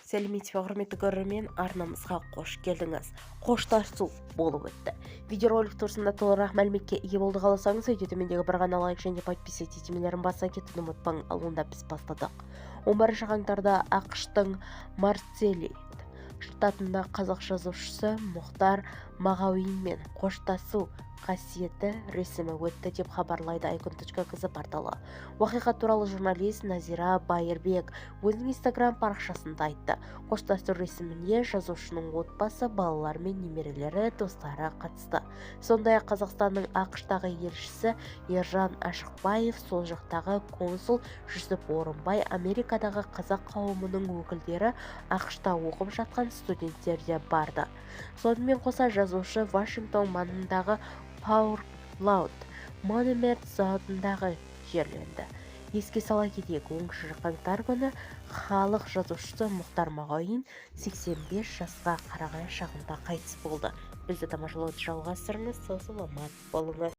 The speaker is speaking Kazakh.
Сәлеметсіз бе, құрметті көрермен! Арнамызға қош келдіңіз! Қоштасу болып өтті. Видеоролик турасында толығырақ мәліметке ие болуды қаласаңыз, видео төмендегі бір ғана лайк және подписаться түймелерін баса кетуді ұмытпаң. Ал онда біз бастадық. 11 қаңтарда АҚШ-тың Марсели штатында қазақ жазушысы Мұхтар Мағауинмен қоштасу қасиетті рәсімі өтті деп хабарлайды aikun.kz порталы. Оқиға туралы журналист Назира Байырбек өзінің инстаграм парақшасында айтты. Қоштасу рәсіміне жазушының отбасы, балалары мен немерелері, достары қатысты. Сондай-ақ Қазақстанның АҚШ-тағы елшісі Ержан Ашықбаев, сол жақтағы консул Жүсіп Орынбай, Америкадағы қазақ қауымының өкілдері, АҚШ-та оқып жатқан студенттер де барды. Сонымен қоса жазушы Вашингтон маңындағы Фор Лаун Монумент зиратында жерленді. Еске сала кетейік, 10 қаңтар күні халық жазушысы Мұхтар Мағауин 85 жасқа қараған шағында қайтыс болды. Бізді тамашалауды жалғастырыңыз, сау саламат болыңыз!